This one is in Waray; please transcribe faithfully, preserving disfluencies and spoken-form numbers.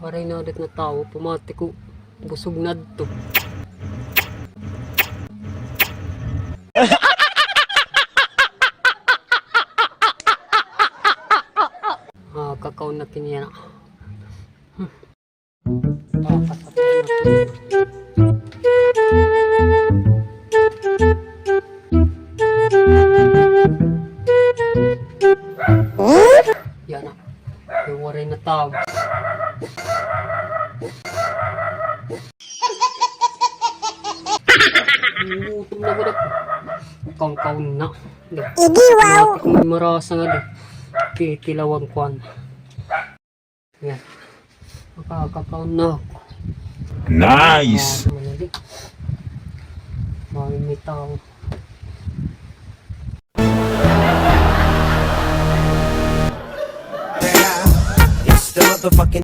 Waray na ulit nga tawo, pamati ko, busog na adto. Ah, kakaon na kiniya na. Hmm. Ah, kasakit na. Yana. Kay waray na tawo. Gutom na gud ako. Kangkaon na. Hindi, wow. May marasa nga di. Kikilawang kwan. Yan. Makakakaon na ako. Nice! Ah, ano di? May, may tawo. It's the motherfucking